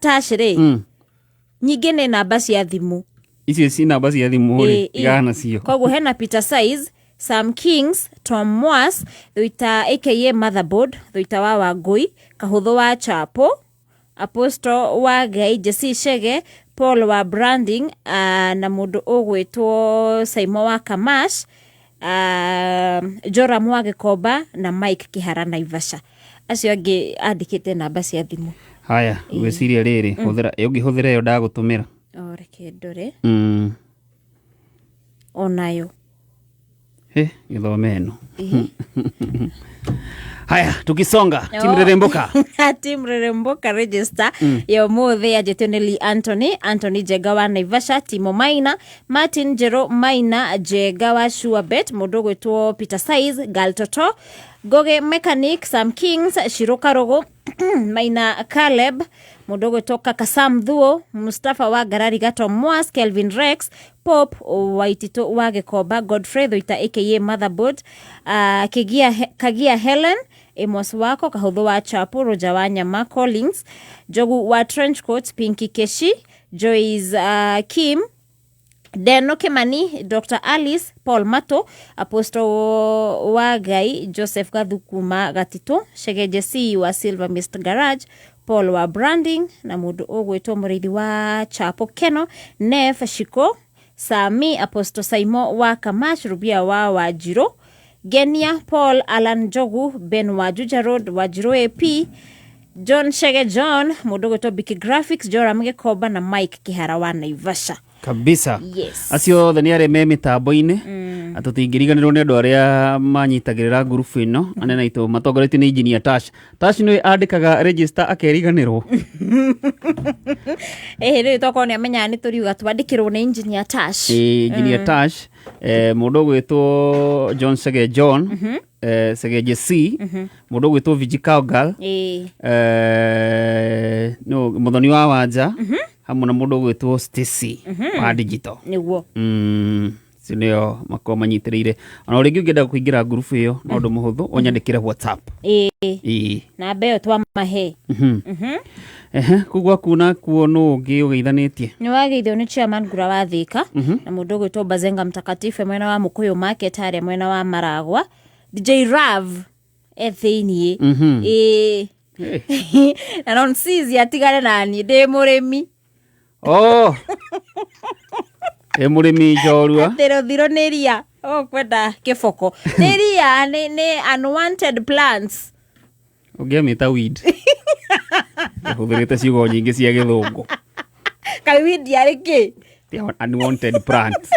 Tash rĩ, nyingĩ nĩ namba cia thimũ. Icio ci namba cia thimũ rĩ, Ĩ, ĩ. tigana nacio. Koguo hena Peter Size, Sam Kings, Tom Mwas, Thuita aka Motherboard, Thuita wa Wangũi, Kahũthũ wa Chapo, Apostle wa Ngai, Jesse Chege, Paul wa Branding, na mũndũ ũgwĩtwo Saimo wa Kamash, Joram wa Gĩkomba na Mike Kĩhara Naivasha. Acio angĩ andĩkĩte namba cia thimũ. Haya, ngwĩciria rĩrĩ, hũthĩra, ũngĩhũthĩra ĩyo ndagũtũmĩra. O, reke ndore. Onayo. He, gĩthome ĩno. Ĩhĩ. Haya, tukisonga, Team Oh. Reremboka. Team Reremboka register ya ũmũthĩ yanjĩtio nĩ Lee Anthony, Anthony Njenga wa Naivasha, Timo Maina, Martin Njero Maina Njenga wa Surebet, mũndũ ũgwĩtwo Peter Size, Gal Toto, Ngoge Mechanic, Sam Kings, Shiro Karogo, Maina Caleb, mũndũ ũgwĩtwo Kaka Sam Thuo, Mustafa wa Ngarari Gato Mwas, Kelvin Rex, Pope Waititũ wa Gĩkomba, Godfrey Thuita aka Motherboard, Kigia, Kagia Helen, Amos Wako, Kahũthũ wa Chapo, Roger wa Nyama, Collins, Njogu wa Trenchcoat, Pinky Keshi, Joyce Kim, Deno Kimani, Dr. Alice, Paul Mato, Apostle wa Ngai, Joseph Gathu kuma Gatitũ, Chege Jesse wa Silver Mist Garage, Paul wa Branding, na mũndũ ũgwĩtwo mũrĩithi wa Chapo Keno, Nef Shiko, Sami, Apostle Saimo wa Kamash, Rubia wa Wanjirũ, Genia, Paul, Alan Njogu, Ben wa Juja Road, Wanjirũ AP, John Chege John, mũndũ ũgwĩtwo Biki Graphics, Joram Gĩkomba na Mike Kĩhara wa Naivasha. Kabisa. Yes. Acio othe nĩ arĩa me mĩtambo-inĩ. Na tũtingĩriganĩrwo nĩ andũ arĩa manyitagĩrĩra ngurubu ĩno, anene aitũ matongoretio nĩ Engineer Tash. Tash nĩwe andĩkaga register akeriganĩrwo. Ĩhĩ rĩu tokorwo nĩ amenyaga nĩ tũriuga twandĩkĩrwo nĩ Engineer Tash. Ĩĩ, Engineer Tash, mũndũ ũgwĩtwo John Sege John, Sege JC, mũndũ ũgwĩtwo Viji Cowgirl, no, Mũthoni wa Wanja, hamwe na mũndũ ũgwĩtwo Stacy wa Digital. Nĩguo. Acio nĩo makoragwo manyitĩrĩire. Ona rĩngĩ ũngĩenda kũingĩra ngurubu ĩyo no ũndũ mũhũthũ ũnyandĩkĩre WhatsApp. Ĩĩ. Namba ĩyo twamahe. Ehe, kũu gwaku nakuo nũ ũngĩ ũgeithanĩtie? Nĩ wageithio nĩ chairman Ngura wa Thika na mũndũ ũgwĩtwo Bazenga Mtakatifu e mwena wa Mũkũyũ Market harĩa mwena wa Maragwa. DJ Rav e thĩiniĩ. Ĩĩ. Na Nonsizi atigane naniĩ ndĩ mũrĩmi. Oh. Ĩ mũrĩmi njorua. Atĩ rũthiro nĩ ria. Ũkwenda kĩboko. Nĩ ria, nĩ unwanted plants. Ũngĩamĩta weed. Ũhũthĩrĩte ciugo nyingĩ cia gĩthũngũ. Kaĩ weed yarĩ kĩ? Ti unwanted plant.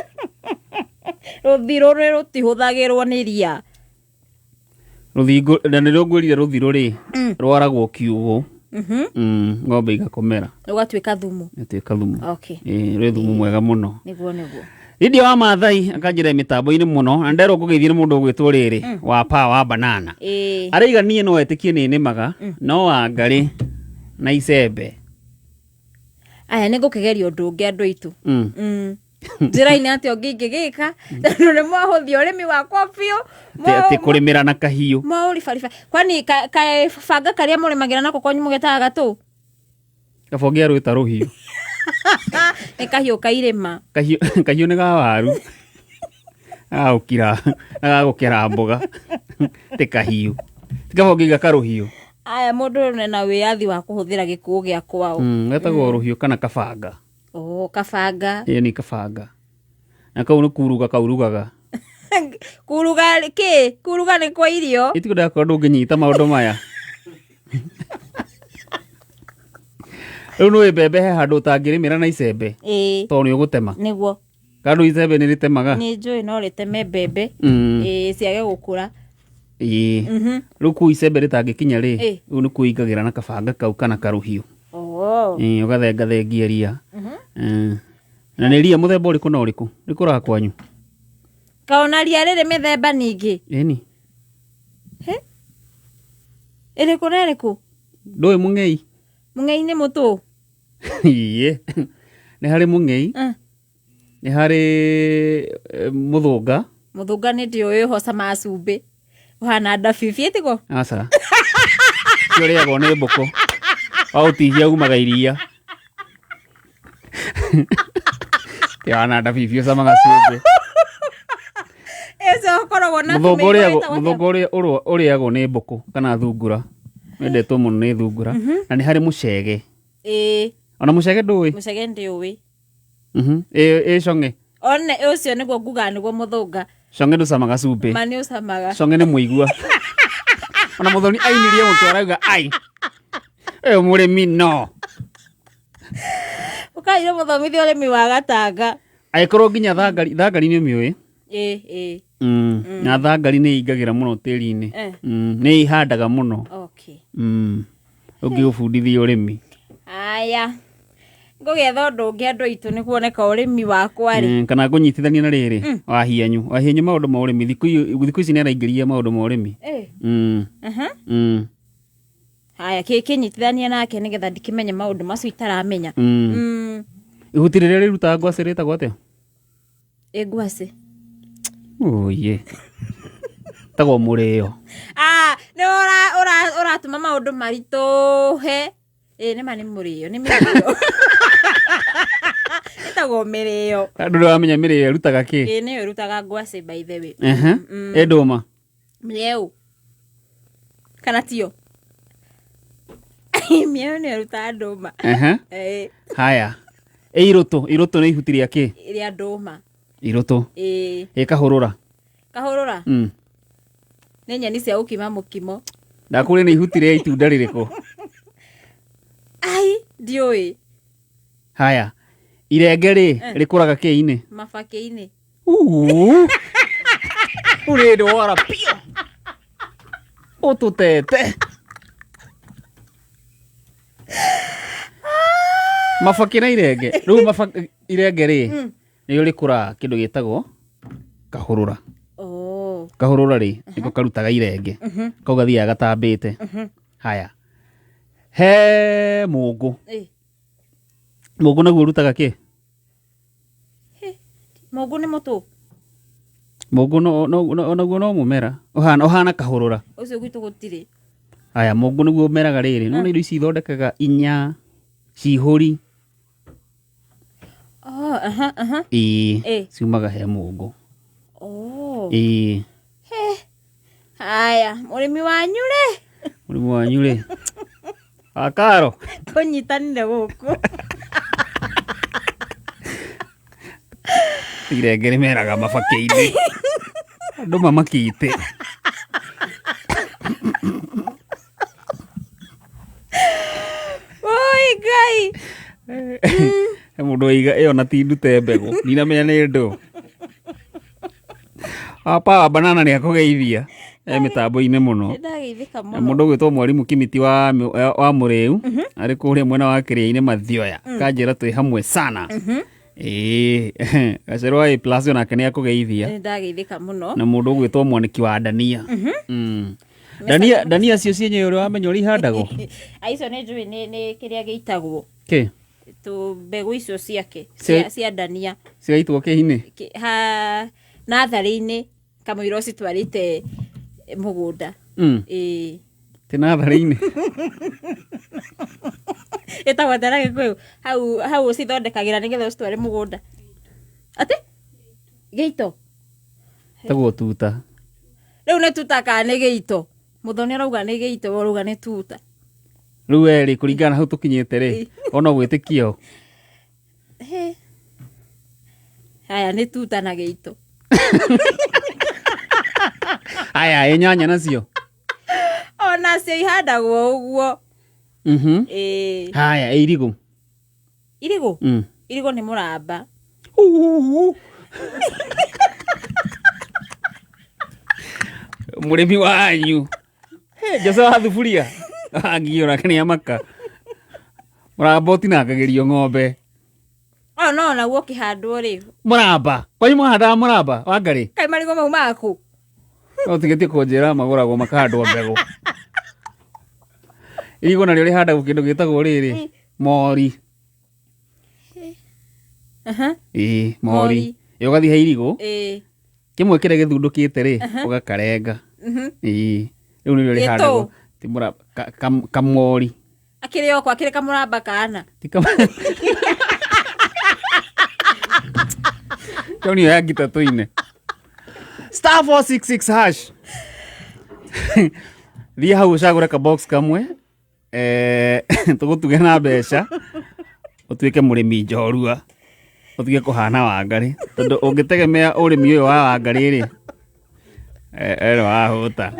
Rũthiro rĩ rũtihũthagĩrwo nĩ ria. Rũthingo na nĩrĩo ngwĩrire rũthiro rĩ rwaragwo kiugũ. Ng'ombe igakomera. Rũgatuĩka thumu. Ĩgatuĩka thumu. Okay. Ĩĩ, rwĩ thumu mwega mũno. Nĩguo nĩguo. Lydia wa Maathai akanjĩra mĩtambo-inĩ mũno na nderwo ngũgeithie nĩ mũndũ ũgwĩtwo rĩrĩ wa pa wa banana. Araiga niĩ no etĩkie nĩ nĩmaga no Wangarĩ na icembe. Aya nĩ ngũkĩgeria ũndũ ũngĩ andũ aitũ. Njĩra-inĩ atĩa ũngĩ ingĩgĩka tondũ nĩ mwahũthia ũrĩmi wakwa biũ. Atĩ kũrĩmĩra na kahiũ. Mwaũribariba. Kwani banga karĩa mũrĩmagĩra nako kwanyu mũgetaga gatũ? Kaba ũngĩarwĩta rũhiũ. Nĩ kahiũ ka irĩma. Kahiũ kahiũ nĩ ga waru. Gagũkira, gagũkera mboga. Ti kahiũ. Ti kaba ũngĩiga karũhiũ. Aya mũndũ ena wĩyathi wa kũhũthĩra gĩkuũ gĩa kwao. Getagwo rũhiũ kana kabanga. Oh, kabanga. Ĩĩ nĩ kabanga. Na kau nĩ kuruga kaurugaga. Kuruga kĩ? Kuruga nĩ kwa irio. Ĩtiguo ndakorwo ndũngĩnyita maũndũ maya. Rĩu nĩũĩ mbembe he handũ ũtangĩrĩmĩra na icembe Ĩĩ. tondũ nĩ ũgũtema. Nĩguo. Kana icembe nĩ rĩtemaga? Nĩ njũĩ no rĩteme mbembe. Ĩĩ ciage gũkũra. Ĩĩ. Rĩu kũu icembe rĩtangĩkinya rĩ, rĩu nĩkuo ũingagĩra na kabanga kau kana karũhiũ. Ĩĩ ũgathengathengia ria. Na nĩ ria mũthemba ũrĩkũ na ũrĩkũ rĩkũraga kwanyu? Kaona ria rĩrĩ mĩthemba ningĩ? Ĩni. Hĩ? Ĩrĩkũ na ĩrĩkũ? Ndũĩ mũng'ei? Mũng'ei nĩ mũtũ? Ĩĩ. Nĩ harĩ mũng'ei, nĩ harĩ mũthũnga. Mũthũnga nĩ ndĩũĩ ũhocamaga cumbĩ. Ũhana ndabibi ĩtiguo? Aca. Ũcio ũrĩagwo nĩ mbũkũ. Waũtihia umaga iria. Tiwana ndabibi ũcamaga cumbĩ. Ũcio ũkoragwo na Mũthũngũ tũmĩigua ũrĩagwo wĩtagwo atĩa? mũthũngũ ũrĩa ũrĩagwo nĩ mbũkũ kana thungura. Wendetwo mũno nĩ thungura. Na nĩ harĩ mũcege. Ĩĩ. Ona mũcege ndũĩ? Mũcege ndĩũĩ. Ĩ cong'e. One ũcio nĩguo ngugaga nĩguo mũthũnga. Cong'e ndũcamaga cumbĩ. Ma nĩ ũcamaga. Cong'e nĩ mũigua. Ona mũthoni ainirie mũtwe arauga ai. Ũyũ mũrĩmi no. Ũkaire mũthomithia ũrĩmi wa gatanga. Angĩkorwo nginya thangari, thangari nĩ ũmĩũĩ? Ĩĩ, ĩĩ. Na thangari nĩ ĩingagĩra mũno tĩri-inĩ. Nĩ ĩhandaga mũno. Okay. Ũngĩgũbundithia ũrĩmi. Aya. Ngũgĩetha ũndũ ũngĩ andũ aitũ nĩ kuoneka ũrĩmi wakwa rĩ. Kana ngũnyitithania na rĩrĩ, Wahianyu. Wahianyu maũndũ ma ũrĩmi thikũ ici nĩ araingĩria maũndũ ma ũrĩmi. Haya, kĩnyitithanie nake nĩgetha ndikĩmenye maũndũ macio itaramenya. Ihuti rĩrĩa rĩrutaga ngwacĩ rĩtagwo atĩa? Ĩ ngwacĩ. Oye. Tagwo mũrĩo. Ah, nĩ ũratũma maũndũ maritũhe. Ĩ nĩ ma nĩ mũrĩo, nĩ mĩrĩo. Ĩtagwo mĩrĩo. Andũ ndũramenya mĩrĩo ĩrutaga kĩ? Ĩ nĩyo ĩrutaga ngwacĩ by the way. Ĩ ndũma. Mĩeu. Kana tio? Mĩeu nĩyo ĩrutaga ndũma. Ĩ. Haya. Ĩ irũtũ, irũtũ nĩ ihuti rĩa kĩ? Rĩa ndũma. Irũtũ. Ĩ. Ĩ kahũrũra. Kahũrũra? Nĩ nyeni cia gũkima mũkimo. Ndakũria nĩ ihuti rĩa itunda rĩrĩkũ? Ai, ndiũĩ. Haya. Irenge rĩ, rĩkũraga kĩ-inĩ? Mabakĩ-inĩ. Ũrĩ ndĩ wara piũ. Ũtũtete. Mabakĩ na irenge. Rĩu mabakĩ irenge rĩ, nĩrĩo rĩkũraga kĩndũ gĩtagwo kahũrũra. Kahũrũra rĩ, nĩko karutaga irenge. Kau gathiaga gatambĩte. Haya. He mũngũ. Mũngũ naguo ũrutaga kĩ? Mũngũ nĩ mũtũ. Mũngũ onaguo no mũmera. Ũhana kahũrũra. Ũcio gwitũ gũtirĩ. Haya, mũngũ nĩguo ũmeraga rĩrĩ. No nĩ indo ici ithondekaga inya, cihũri. Oh, aha, aha. Ĩĩ, Ĩ. ciumaga he mũngũ. Oh. Ĩĩ. He. Haya, mũrĩmi wanyu rĩ? Mũrĩmi wanyu rĩ? Akaro. Tũnyitanire gũkũ. Irenge rĩmeraga mabakĩ-inĩ. Andũ mamakĩte. Oi Ngai. He mũndũ oiga ĩyo na ti ndute mbegũ. Ndinamenya nĩ ndũ. Papa wa banana nĩ akũgeithia. E mĩtambo-inĩ mũno. Nĩndageithĩka mũno. Mũndũ ũgwĩtwo mwarimũ Kimiti wa Mũrĩu arĩ kũrĩa mwena wa Kĩrĩa-inĩ Mathioya. Kanjĩra twĩ hamwe sana. Ĩĩ, Gacerũ wa A plus onake nĩ akũgeithia. Nĩndageithĩka mũno. Na mũndũ ũgwĩtwo mwanĩki wa Dania. Dania, Dania cio cienyewe ũrĩa wamenya ũrĩa ihandagwo? Aicio nĩ njũĩ nĩ kĩrĩa gĩitagwo. Kĩ? Tũ mbegũ icio ciake, cia Dania. Cigaitwo kĩ-inĩ? Ha natharĩ-inĩ kamũira ũcitwarĩte mũgũnda. Ĩĩ. Ti natharĩ-inĩ? Ĩtagwo atĩa na Gĩkũyũ? Hau, hau ũcithondekagĩra nĩgetha ũcitware mũgũnda. Atĩ? Gĩito? Ĩtagwo tuta. Rĩu nĩ tuta kana nĩ gĩito? Mũthoni arauga nĩ gĩito, we ũrauga nĩ tuta. Rĩu we rĩ, kũringana na hau tũkinyĩte rĩ, ona ũgwĩtĩkia ũ? He. Haya, nĩ tuta na gĩito. Haya, ĩ nyanya nacio? Onacio ihandagwo ũguo. Ĩĩ. Haya, ĩ irigũ? Irigũ? Irigũ nĩ mũramba. Mũrĩmi wanyu. Hey, Jose wa thuburia. Angiũra nĩ amaka. Mũramba ũtinangagĩrio ng'ombe. Oh, no, naguo ũkĩhandwo rĩ. Mũramba. Kwanyu mwahandaga mũramba wa ngarĩ? Kaĩ marigũ mau maku? No tigĩtie kũnjĩra magũragwo makahandwo mbegũ. Irigũ narĩo rĩhandagwo kĩndũ gĩtagwo rĩrĩ, mori. Ĩĩ, mori. Mori. Ĩ, ũgathiĩ he irigũ. Ĩĩ. Kĩmwe kĩrĩa gĩthundũkĩte rĩ, ũgakarenga. Ĩĩ. Rĩu nĩrĩo Gĩtũ. rĩhandagwo. Ti kamori. Akĩrĩ oko, akĩrĩ kamũramba kana? Ti Kĩonio ya ngita tũine. *466#. Thiĩ hau ũcagũre ka box kamwe. Tũgũtuge na mbeca. Ũtuĩke mũrĩmi njorua. Ũtige kũhana Wangarĩ. Tondũ ũngĩtegemea ũrĩmi ũyũ wa Wangarĩ rĩ, ero wahũta.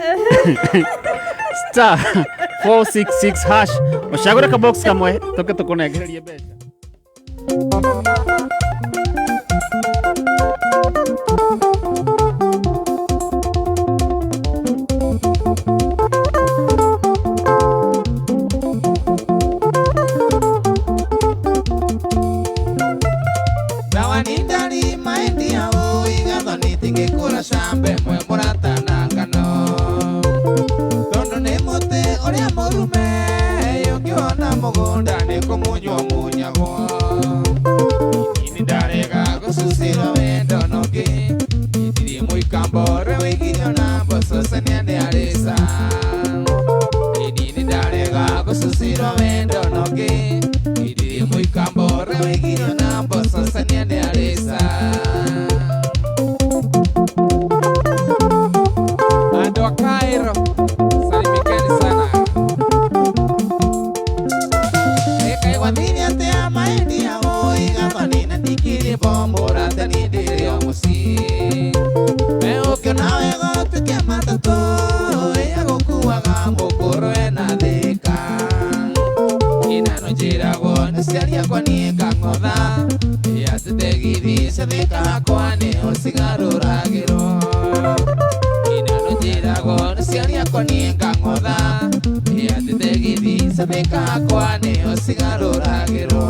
*466#. Ũcagũre ka box kamwe tũke tũkũnengererie mbeca. Ndawa ni ndari maendia uigatho nitingikura cambe mwe mũratana ngano tondu ni muti uria murume ũngĩwona mũgũnda nĩ kũmunywo munyagwo. Ini ndarega gũcucirwo wendo nũngĩ ndirĩ mũikambo ũrĩa wĩigirio na mboco cenia nĩ arĩca. Ini ndarega gũcucirwo wendo nũngĩ ndirĩ mũikambo ũrĩa wĩigirio na mboco cenia nĩ arĩca. Andũ a Cairo, salimikeni sana. Ĩkaigua thiri atĩa maendia ũigatho nina ndikĩrĩ bomũrate niĩ ndĩrĩ o mũciĩ. Ũkĩona wega ũtuĩke matatũ ĩya gũkuaga mũkũrũ ena thĩka. Inano njĩragwo nĩ ciari akwa niĩ ngang'otha atĩ tegithi cia thĩka hakwa nĩho cigarũragĩrwo. Inano njĩragwo nĩ ciari akwa niĩ ngang'otha atĩ tegithi cia thĩka hakwa nĩho cigarũragĩrwo.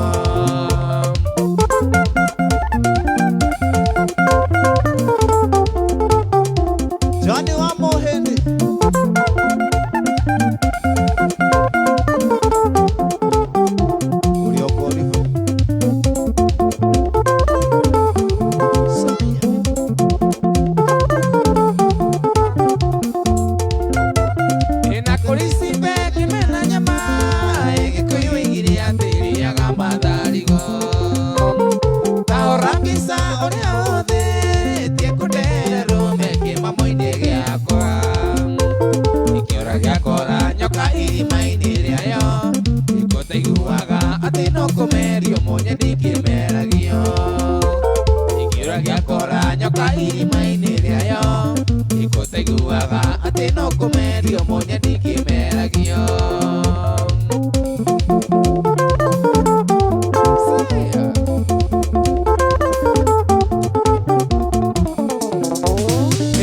Johnny wa Mohende. Uliokoriho. Saya. Ina kũrĩ cimbe kĩmena nyama Gĩkũyũ igĩrĩ atĩrĩaga matharigo. Ta hũra mbica ũrĩa ũthĩtie kũndere rũme kĩmamo-inĩ gĩakwa. Ikĩũra gĩakora nyoka irima-inĩ rĩayo Ĩkũtaiguaga atĩ no kũmerio mũnye ndikĩmeragio. Ikĩũra gĩakora nyoka irima-inĩ rĩayo Ĩkũtaiguaga atĩ no kũmerio mũnye ndikĩmeragio. Saya.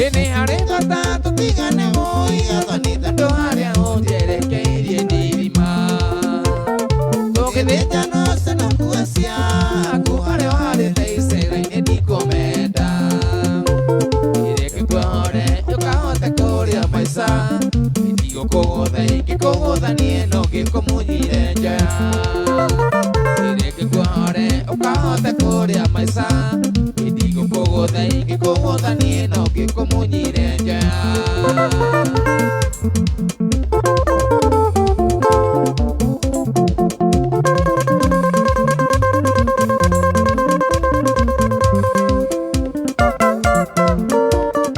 Ĩnĩ harĩ bata tũtigane ũigatho nĩ tondũ harĩa ũnjerekeirie nĩ irima. Tũgĩthĩnjana ũcio nguo ciaku harĩa ũharĩte icera-inĩ ndikũmenda. Ireke kuohore ũkahote kũrĩa maica ndigũkũgũtha ingĩkũgũtha niĩ no ngĩkũmunyire njoya. Ireke kuohore ũkahote kũrĩa maica ndigũkũgũtha ingĩkũgũtha niĩ no ngĩkũmunyire njoya.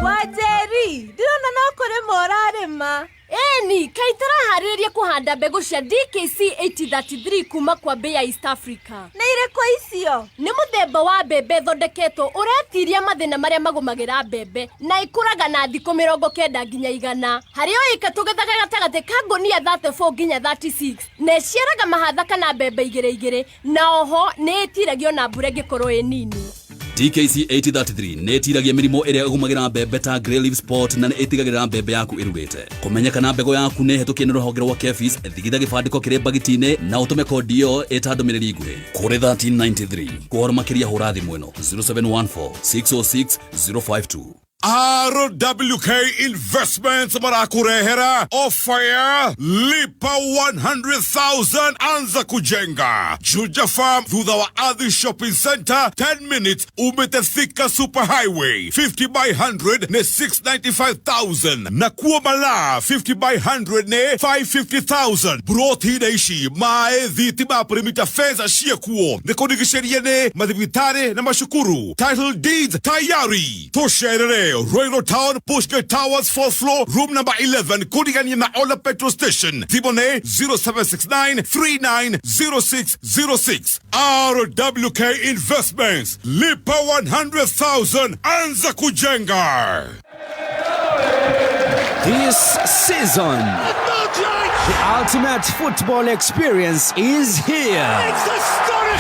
Wanjeri ndĩrona no kũrĩma ũrarĩma. Ĩni kaĩ tũraharĩrĩria kũhanda mbegũ cia DKC 8033 kuma kwa mbĩ ya East Africa. Nĩ irĩkũ icio? Nĩ mũthemba wa mbembe ĩthondeketwo ũretiria mathĩna marĩa magũmagĩra mbembe na ĩkũraga na thikũ 90 nginya 100. Harĩ o ĩka tũgethaga gatagatĩ ka ngũnia 34 nginya 36 na ĩciaraga mahatha kana mbembe igĩrĩ igĩrĩ na oho nĩ ĩtiragio na mbura ĩngĩkorwo ĩ nini. DKC 8033 nĩ ĩtiragia mĩrimũ ĩrĩa ĩgũmagĩra mbembe ta Grey Leaf Spot na nĩ ĩtigagĩrĩra mbembe yaku ĩrurĩte. Kũmenya kana mbegũ yaku nĩ ĩhetũkie nĩ rũhonge rwa KEPHIS, thigitha gĩbandĩko kĩrĩ mbagiti-inĩ na ũtũme kodi ĩyo ĩta ndũmĩrĩri nguhĩ kũrĩ 1393. Kũhoro makĩria hũra thimũ ĩno 0714 606 052. RWK Investments marakurehera ofa ya lipa 100,000 anza kujenga. Juja Farm thutha wa Ardhi Shopping Center, 10 minutes umete Thika Super Highway. 50 by 100 ne 695,000 na kuo Malaa 50 by 100 ne 550,000. Broti ici mae thitima, perimeter fence ciekuo, nĩ kũrigicĩrie nĩ mathibitari na macukuru. Title deeds tayari. Tũcerere Royal Town, Bushgate Towers, 4th floor, room number 11, kũrigania na Ola petrol station. Thimũ nĩ 0769 390606. RWK Investments, lipa 100,000, anza kujenga. This season, the ultimate football experience is here.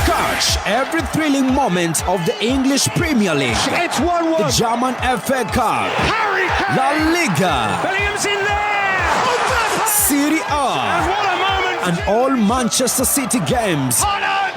Catch every thrilling moment of the English Premier League. It's 1-1. The German FA Cup, Harry Kane. La Liga, Bellingham's in there. Serie A, And what a moment. And all Manchester City games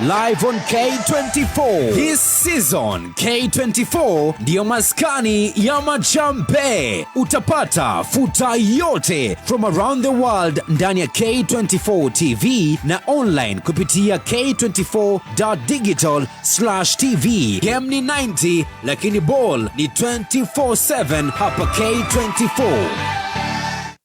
live on K24. This season, K24 ndiyo maskani ya machampe. Utapata futa yote from around the world ndani ya K24 TV na online kupitia k24.digital/tv. Game ni 90 lakini ball ni 24/7 hapa K24.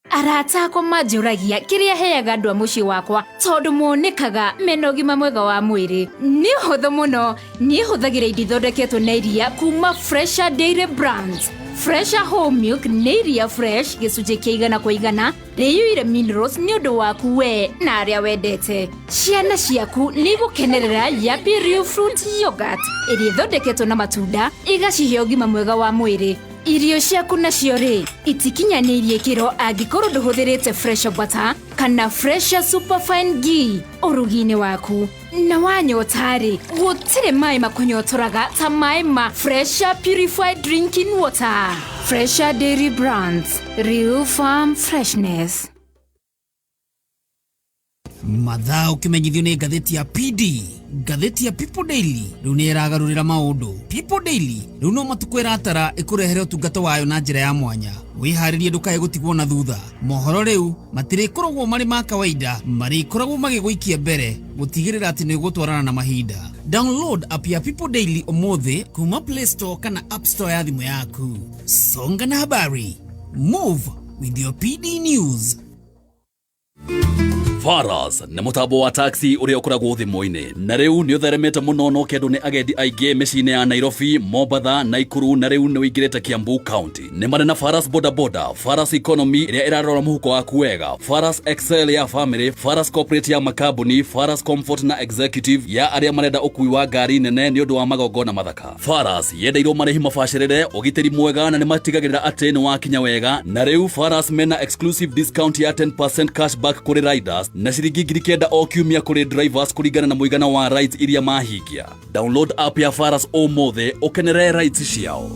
Arata akwa manjũragia kĩrĩa heaga andũ a mũciĩ wakwa tondũ monekaga mena ũgima mwega wa mwĩrĩ. Nĩ ũhũthũ mũno. Niĩ hũthagĩra indo ithondeketwo na iria kuma Fresha Dairy Brands. Fresha Whole Milk nĩ iria fresh gĩcunjĩ kĩa 100% rĩiyũire minerals nĩ ũndũ waku we na arĩa wendete. Ciana ciaku nĩ igũkenerera Yapi Real Fruit Yogurt ĩrĩa ĩthondeketwo na matunda ĩgacihe ũgima mwega wa mwĩrĩ. Irio ciaku nacio rĩ itikinyanĩirie ikĩro angĩkorwo ndũhũthĩrĩte Fresha Butter kana Fresha Superfine Ghee ũrugi-inĩ waku. Na wanyota rĩ, gũtirĩ maĩ makũnyotoraga ta maĩ ma Fresha Purified Drinking Water. Fresha Dairy Brands, Real Farm Freshness. Mathaa ũkĩmenyithio nĩ ngathĩti ya PD. Ngathĩti ya People Daily rĩu nĩ ĩragarũrĩra maũndũ. People Daily rĩu no matukũ ĩratara ĩkũrehere ũtungata wayo na njĩra ya mwanya. Wĩharĩrie ndũkae gũtigwo na thutha. Mohoro rĩu matirĩkoragwo marĩ ma kawaida, marĩkoragwo magĩgũikia mbere gũtigĩrĩra atĩ nĩ ũgũtwarana na mahinda. Download app ya People Daily ũmũthĩ kuma Play Store kana App Store ya thimũ yaku. Songa na habari, move with your PD News. Faras nĩ mũtambo wa taxi ũrĩa ũkoragwo thimũ-inĩ na rĩu nĩ ũtheremete mũno no kendwo nĩ agendi aingĩ mĩciĩ-inĩ ya Nairobi, Mombatha, Naikuru na rĩu nĩ ũingĩrĩte Kiambu County. Nĩ marĩ na Faras Boda Boda, Faras Economy ĩrĩa ĩrarora mũhuko waku wega, Faras Excel ya family, Faras Corporate ya makambuni, Faras Comfort na Executive ya arĩa marenda ũkui wa ngari nene nĩ ũndũ wa magongona mathaka. Faras yendeirwo marĩhi mabacĩrĩre, ũgitĩri mwega na nĩ matigagĩrĩra atĩ nĩ wakinya wega, na rĩu Faras mena exclusive discount ya 10% cashback kũrĩ riders na ciringi 9,000 o kiumia kũrĩ drivers kũringana na mũigana wa rides iria mahingia. Download app ya Faras ũmũthĩ ũkenere rides ciao.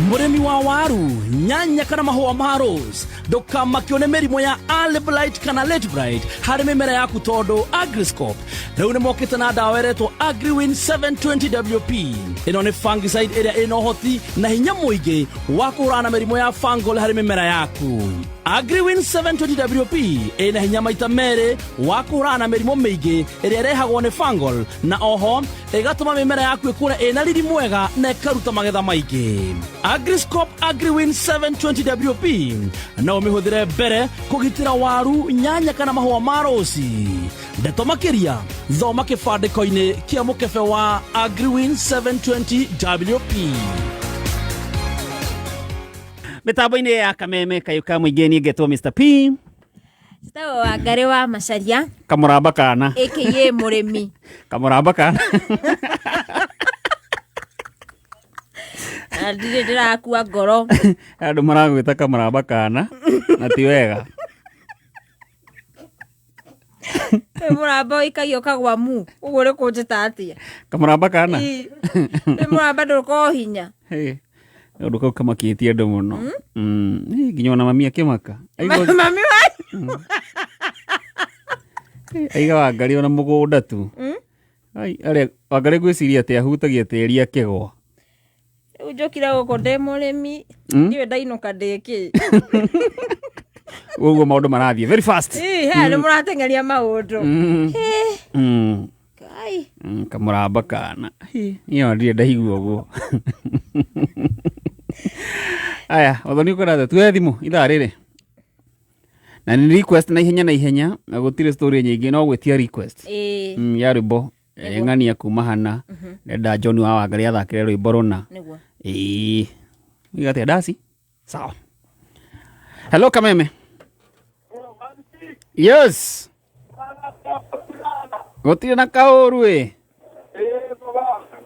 Mũrĩmi wa waru, nyanya kana mahũa ma rose, ndũkamakio nĩ mĩrimũ ya early blight kana late blight harĩ mĩmera yaku tondũ Agriscope rĩu nĩ mokĩte na ndawa ĩretwo Agriwin 720 WP. Ĩno nĩ fungicide ĩrĩa ĩna ũhoti na hinya mũingĩ wa kũhũrana na mĩrimũ ya fungal harĩ mĩmera yaku. Agriwin 720 WP ĩna hinya maita merĩ wa kũhũrana na mĩrimũ mĩingĩ ĩrĩa ĩrehagwo nĩ fungal, na oho ĩgatũma mĩmera yaku ĩkũre ĩna riri mwega na ĩkaruta magetha maingĩ. Agriscope Agriwin 720 WP no ũmĩhũthĩre mbere kũgitĩra waru, nyanya kana mahũa ma rũci. Ndeto makĩria thoma kĩbandĩko-inĩ kĩa mũkebe wa Agriwin 720 WP. Mĩtambo-inĩ ya kameme kayũ ka mũingĩ, niĩ ngetwo Mr P. Citagwo Wangarĩ wa Macaria. Kamũramba kana. Aka mũrĩmi. Kamũramba kana. Na ndirĩ ndĩrakua ngoro. Andũ maragwĩta kamũramba kana na ti wega. Wĩ mũramba ũikagio kagwamu ũguo nĩ kũnjĩta atĩa? Kamũramba kana. Ĩ, wĩ mũramba ndũkorwo hinya. Hey, kaũndũ kau kamakĩtie andũ mũno. Ĩ, nginya ona mami akĩmaka. Mami wa Aiga Wangarĩ ona mũgũnda tu. Ai, arĩa Wangarĩ ngwĩciria atĩ ahutagia tĩri akĩgwa. Rĩu njũkire gũkũ ndĩ mũrĩmi. Ndiũĩ ndainũka ndĩ kĩ. Ũguo maũndũ marathiĩ very fast. Ĩ, he nĩ mũrateng'eria maũndũ. Ĩ, Kai. Kamũramba kana. Hi, niĩ ona ndirĩ ndaigua ũguo. Aya, ũthoni ũkwenda tuoe thimũ ithaa rĩrĩ. Na nĩ request na ihenya na ihenya, na gũtirĩ story nyingĩ no gwĩtia request. Ĩ, Ya rwĩmbo ng'ania kuma hana ndenda John wa Wangari athakĩre rwĩmbo rũna. Nĩguo. Ĩĩ. Uga atĩa ndaci? Sawa. Hello Kameme. Yes. Gũtirĩ na kaũru ĩ.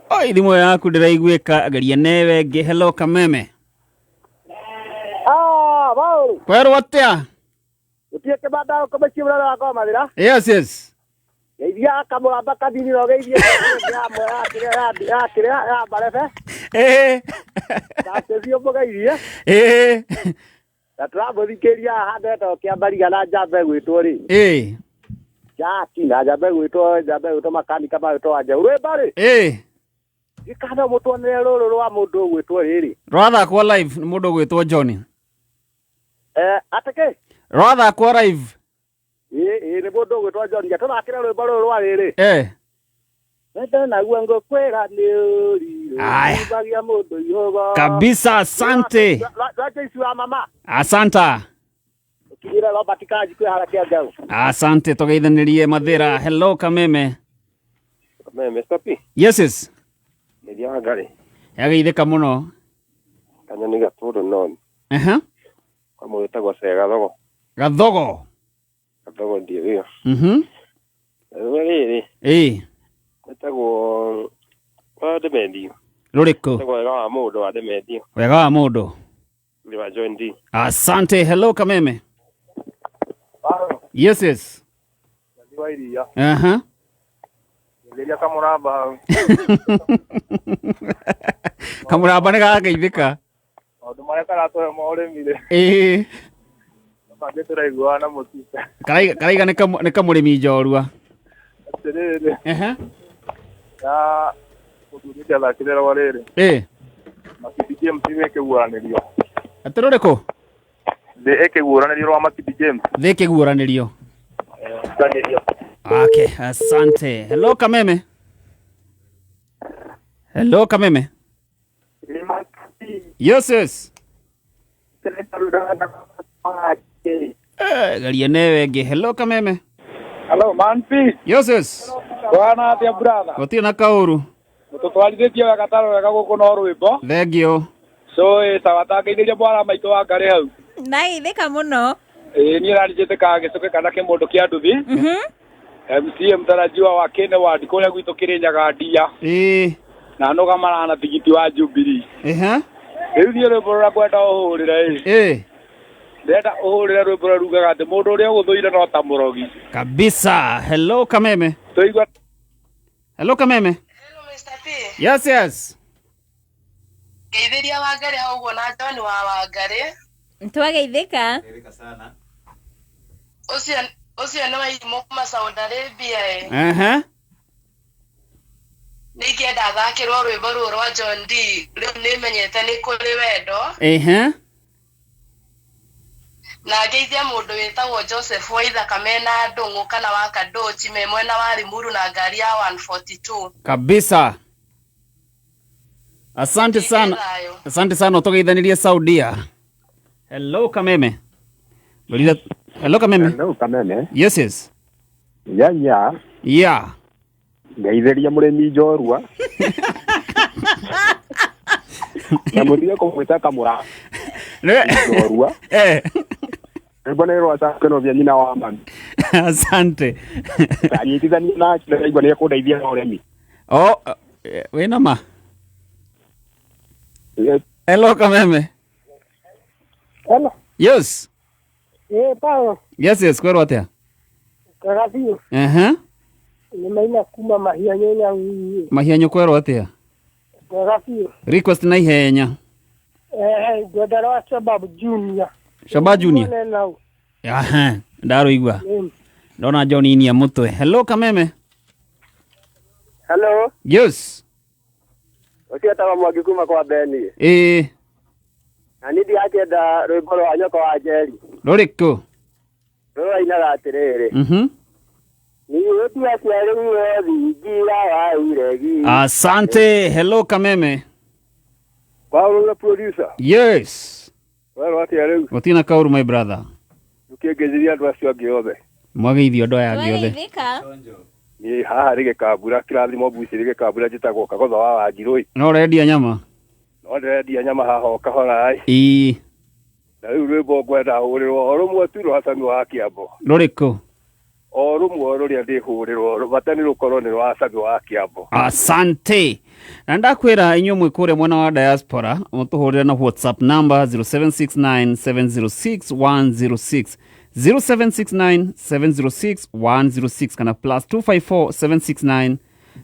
Oi thimũ yaku ndĩraiguĩka geria newe ĩngĩ. Hello Kameme. Ah, Paul. Kwerwo atĩa? Gũtirĩ kĩbanda kũmĩciĩ mũrara wakwa mathĩra. Yes yes. Geithia kamũramba kanini na ũgeithie ya kĩrĩa ya marebe. Ĩĩ. Ndacĩthiĩ ũmũgeithie. Ĩĩ. Na tũramũthikĩria haha ndetwo kĩambariga na njamba ĩgwĩtwo rĩ. Ĩĩ. Jaki na njamba ĩgwĩtwo makanika magwĩtwo Wanjaũ. Rwĩmbo rĩ. Ĩĩ. Gĩkana mũtuonere rũrũ rwa mũndũ ũgwĩtwo rĩrĩ. Rwathakwo live nĩ mũndũ ũgwĩtwo John. Atĩ kĩ? Rwathakwo live. Ĩĩ nĩ mũndũ ũgwĩtwo John. Tũthakĩre rwĩmbo rũrũ rwa rĩrĩ. Wendo naguo ngũkwĩra nĩ ũrirũ. Aya. Ubagia mũndũ ihũgo. Kabisa, asante. Rwa Joyce wa mama. Asanta. Ũkinyĩre Robert Kanji kwĩ harĩa Kĩanjaũ. Asante tũgeithanirie Mathĩra. Hello Kameme. Kameme, Mr. P. Yes yes. Ngeithia Wangari. Yageithĩka mũno. Kanyoni gatũndũ non. Aha. Kwa mũndũ wĩtagwo Cee Gathogo. Gathogo. Gathogo ndiĩ wĩyo. Rĩu rĩrĩ. Ĩĩ. Wĩtagwo wa Demendio. Rũrĩkũ? Wĩtagwo wega wa mũndũ wa Demendio. Wega wa mũndũ. Nĩ wa John D. Asante. Hello Kameme. Yes yes. Wa iria. Aha. Geria kamũramba hau. Kamũramba nĩ gagageithĩka. Maũndũ marĩa karatũhe ma ũrĩmi rĩ. Ĩĩ. Mangĩ tũraiguana na mũtita. Karaiga nĩ kamũrĩmi njorua. Atĩrĩrĩ. Ehe. Ya mũthuri athakĩre rwa rĩrĩ. Ĩĩ. Makindi James thĩ ĩkĩguũranĩrio. Atĩ rũrĩkũ? Thĩ ĩkĩguũranĩrio rwa Makindi James. Thĩ ĩkĩguũranĩrio. Guũranĩrio. Okay, asante. Hello Kameme. Hello Kameme. Yes yes. Geria newe ĩngĩ. Hello Kameme. Hello, man P. Yes yes. Bwana atĩa brother? Gũtirĩ na kaũru. Mũtũtwarithĩtie wega taro wega gũkũ no rwĩmbo. Thank you. So ĩ sawa tangeithĩria mwana maitũ wa Ngarĩ hau. Ndageithĩka mũno. Ĩ niĩ ranjĩtĩkaga gĩcũkĩ kana kĩmũndũ kĩa nduthi. MCA mtarajiwa wa Kene Ward kũrĩa gwitũ Kĩrĩnyaga ndia. Ĩĩ. Na nũga marana tigiti wa Jubilee. Ehe. Rĩu niĩ rwĩmbo rũrĩa ngwenda ũhũrĩre ĩ. Ĩĩ. Ndĩrenda ũhũrĩre rwĩmbo rũrĩa rugaga atĩ mũndũ ũrĩa ũgũthũire no ta mũrogi. Kabisa. Hello Kameme. Tũigua. Hello Kameme. Hello Mr. P. Yes yes. Ngeithĩria Wangari hau ũguo na John wa Wangari. Twageithĩka. Ũcio nĩ Wairimũ kuma Saudi Arabia ĩ. Aha. Nĩ ingĩenda athakĩrwo rwĩmbo rũrũ rwa John D. Rĩu nĩmenyete nĩ kũrĩ wendo. Ehe. Na ngeithia mũndũ wĩtagwo Joseph Waithaka mena Ndũng'ũ kana wa Kadochi me mwena wa Limuru na ngari ya 142. Kabisa. Asante sana. Asante sana ũtũgeithanirie Saudia. Hello Kameme. Lolita. Hello Kameme. Hello Kameme. Yes yes. Yeah yeah. Yeah. Ngeithĩria mũrĩmi njorua. Na mũtige kũmwĩta kamũra. Njorua. Eh. Rwĩmbo nĩ rwa Cakenovia nyina wa mami. Asante. Anyitithania nake ndĩraigua nĩ ekũndeithia na ũrĩmi. Oh, wĩna ma? Hello Kameme. Hello. Yes. Ĩ Paul. Yes yes, kwerwo atĩa? Kwega biũ. Ehe. Nĩ maina kuma mahianyũ Nyahururu. Mahianyũ kwerwo atĩa? Kwega biũ. Request na ihenya. Ngwenda rwa Shabab Junior. Shabab Junior? Nau. Aha, ndarũigua. Ndona John inia mũtwe. Hello Kameme. Hello. Yes. Ũcio etagwo Mwangi kuma kwa Beni. Ĩĩ. Na niĩ ndĩrakĩenda rwĩmbo rwa nyoko wa Njeri. Rũrĩkũ? Rũrainaga atĩrĩrĩ. Niĩ ndiaciarĩirwo thingira wa iregi. Asante. Hello Kameme. Paulo na producer. Yes. Werwo atĩa rĩu? Gũtirĩ na kaũru my brother. Ũkĩngeithĩria andũ acio angĩ othe. Mwageithio andũ aya angĩ othe. Twageithĩka. Niĩ haha rĩ gĩkambura kĩrathimo mbuci rĩ gĩkambura njĩtagwo Kagotho wa Wanjirũ. No ũrendia nyama? No ndĩrendia nyama haha o kahora ĩ. Ĩĩ. Na rĩu rwĩmbo ngwenda hũrĩrwo o rũmwe tu rwa Sami wa Kĩambo. Rũrĩkũ? O rũmwe rũrĩa ndĩhũrĩrwo bata nĩ rũkorwo nĩ rwa Sami wa Kĩambo. Asante. Na ndakwĩra inyuĩ mwĩ kũrĩa mwena wa diaspora mũtũhũrĩre na WhatsApp number 0769706106 0769706106 kana plus 254 769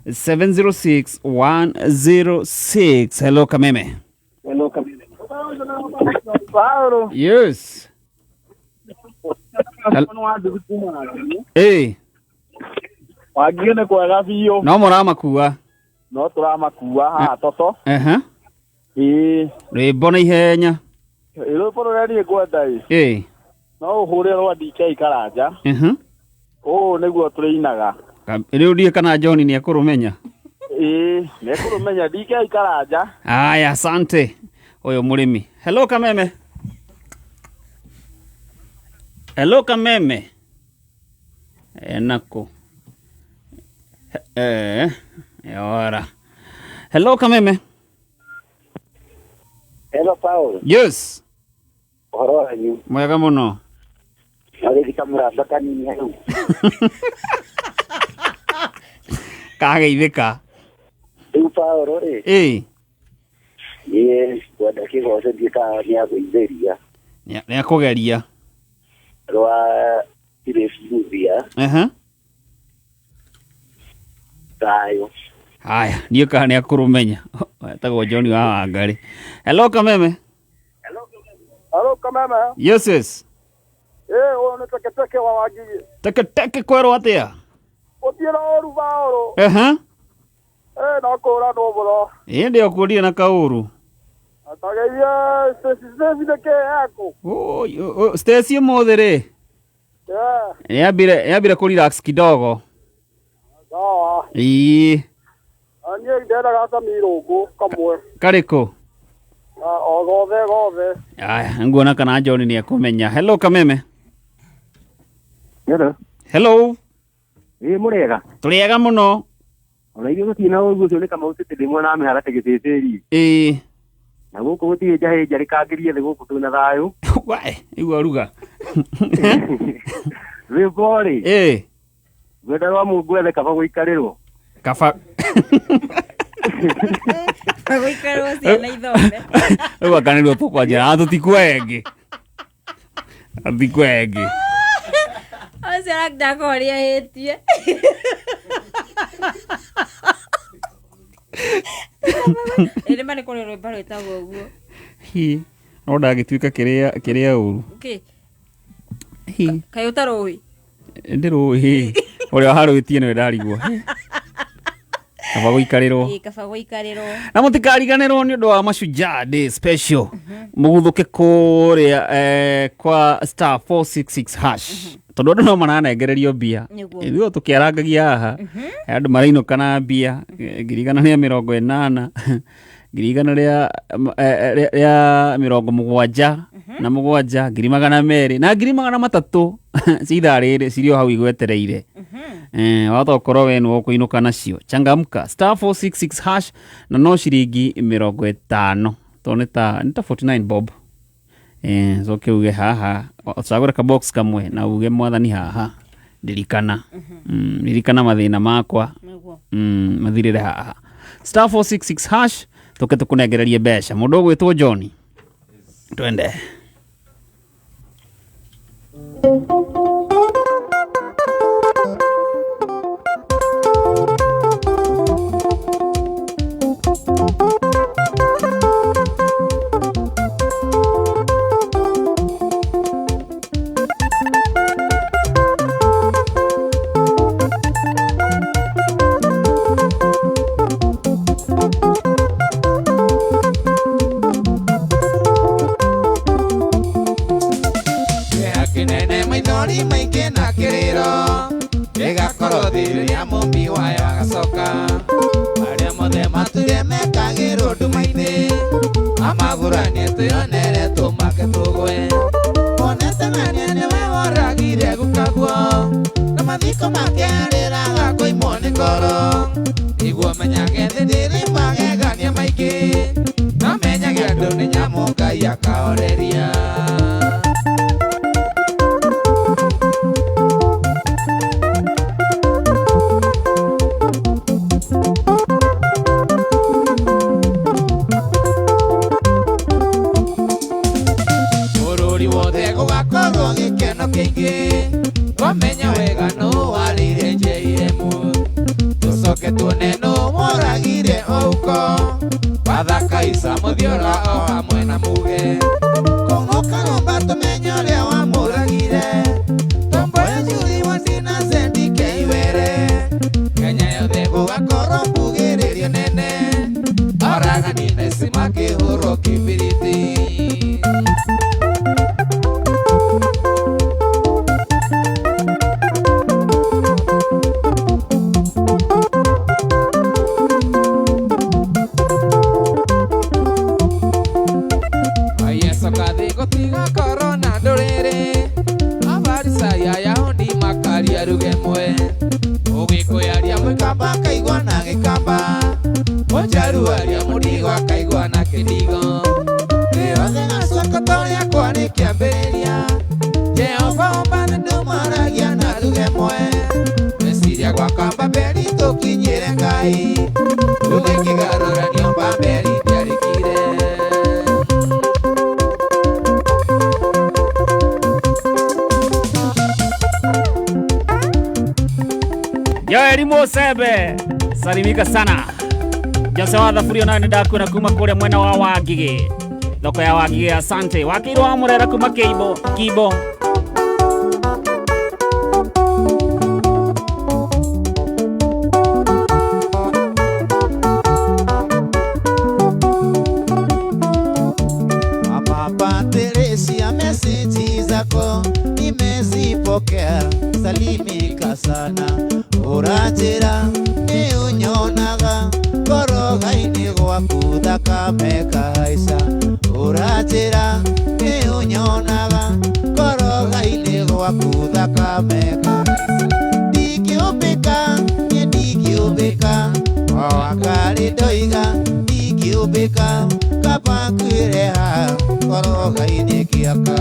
706 106. Hello Kameme. Hello Kameme. Paulo. Yes. Eh. Wagio nĩ kwega biũ. No mũramakua. No tũramakua haha toto. Aha. Ĩĩ. Rwĩmbo na ihenya. Rwĩmbo rũrĩa niĩ ngwenda ĩ. Ĩĩ. No ũhũre rwa DK Karanja. Ũũ nĩguo tũrĩinaga. Rĩu ndiĩ kana John nĩ ekũrũmenya. Ĩĩ, nĩ ekũrũmenya DK Karanja. Aya, asante. Ũyũ mũrĩmi. Hello Kameme. Hello Kameme. Enako. Ora. Hello Kameme. Hello Paul. Yes. Ũhoro wanyu? Mwega mũno. Agĩthika mũramba kanini hau. Kageithĩka. Rĩu Paul rĩ. Ĩĩ. Niĩ ngwenda kĩgoco ndiĩ kana nĩagũithĩria. Nĩakũgeria. Rwa Philip Muthia. Aha. Thayũ. Haya, ndiĩ kana nĩakũrũmenya. Etagwo John wa Wangari. Hello Kameme. Hello Kameme. Yes yes. Ũyũ nĩ teketeke wa Wangigĩ. Teketeke kwerwo atĩa? Gũtirĩ na ũru Paũlũ. Aha. No kũũranwo mũno. Ĩ ndĩ okuonire na kaũru. Atageithie Stacy nĩkĩ ekũ? Stacy ũmũthĩ rĩ. Nĩambire kũ relax kidogo. Sawa. Ĩĩ. Niĩ ndendaga Sami Irũngũ kamwe. Karĩkũ? O gothe gothe. Aya, nguona kana John nĩ ekũmenya. Hello Kameme. Hello. Hello. Ĩ mũrĩega? Tũrĩega mũno. Ona ithuĩ gũtirĩ na ũru ũcio nĩ Kamau City ndĩ mwena wa mĩharatĩ gĩcĩcĩri. Ĩĩ. Na gũkũ gũtirĩ njahĩ njarĩkangĩrie thĩ gũkũ twĩna thayũ. Wae, igua ruga. Rwĩmbo rĩ. Ĩĩ. Ngwenda rwa Mungu ethe kaba gũikarĩrwo. Kaba gũikarĩrwo ciana ithome. Rĩu anga nĩruo tũkwanjĩra tũtikuoya ĩngĩ. Tũtikuoya ĩngĩ. Ũcio ndakoria hĩtie. Ĩrĩ ma nĩ kũrĩ rwĩmbo rwĩtagwo ũguo. Hi, no ndangĩtuĩka kĩrĩa ũru. Kĩ? Hi. Kaĩ ũtarũĩ? Ndĩrũĩ. Ũrĩa harũĩtie nĩwe ndarigwo. Kaba gũikarĩrwo. Ĩĩ, kaba gũikarĩrwo. Na mũtikariganĩrwo nĩ ũndũ wa Mashujaa Day special. Mũguthũke kũrĩa kwa star 466 hash. Tondũ andũ no maranengererio mbia. Ithuĩ tũkĩarangagia haha. Andũ marainũka na mbia 180,000, 170,000 na 7, 200,000 na 300,000 cia ithaa rĩrĩ cirĩ o hau igwetereire. Wahota gũkorwo we nĩwe ũkũinũka nacio. Changamka star 466 hash na no ciringi 50 tondũ nĩ ta 49 bob. Coke uge haha ũcagũre ka box kamwe na uge mwathani haha ndirikana. Ndirikana mathĩna makwa. Mathirĩre haha. Star 466 hash tũke tũkũnengererie mbeca. Mũndũ ũgwĩtwo John. Twende. Thĩ rĩrĩa mũmbi wayo agacoka. Arĩa mothe matũire mekagĩrwo nduma-inĩ, amaguranie twĩonere tũmake tũgwe. Wonete ng'ania nĩwe woragire gukaguo, na mathiko make arĩraga kũimwo nĩ ngoro. Nĩguo menyage thĩ ndĩrĩ magegania maingĩ, na menyage andũ nĩ nyamũ Ngai akahoreria. Bũrũri wothe gũgakorwo gĩkeno kĩingĩ, twamenya wega nũ warĩire JM. Tũcoke tuone nũ woragire Ouko, Wathaka Isa Mũthiora o hamwe na Muge. Kũng'ũ Karũmba tũmenye ũrĩa wamũragire, Tomboya Julie Wandĩ na Zendi Keiwere. Kenya yothe gũgakorwo mbugĩrĩrio nene, oragani na ici makĩhũrwo kĩbiriti. Joeli Musebe, salimika sana. Jose wa thaburio nawe nĩndakuona kuma kũrĩa mwena wa Wangigĩ, thoko ya Wangigĩ. Asante. Wakĩirwo wa Mũrera kuma Kĩimbo Kimbo. Patricia, meseji zako nimezipokea, salimika sana. Ũranjĩra nĩ ũnyonaga ngoro-inĩ gwaku thakame kahaica. Ũranjĩra nĩ ũnyonaga ngoro-inĩ gwaku thakame kahaica. Ndingĩũmbĩka, niĩ ndingĩũmbĩka, o akarĩ ndoiga ndingĩũmbĩka, kaba nguĩre haha ngoro-inĩ kĩaka.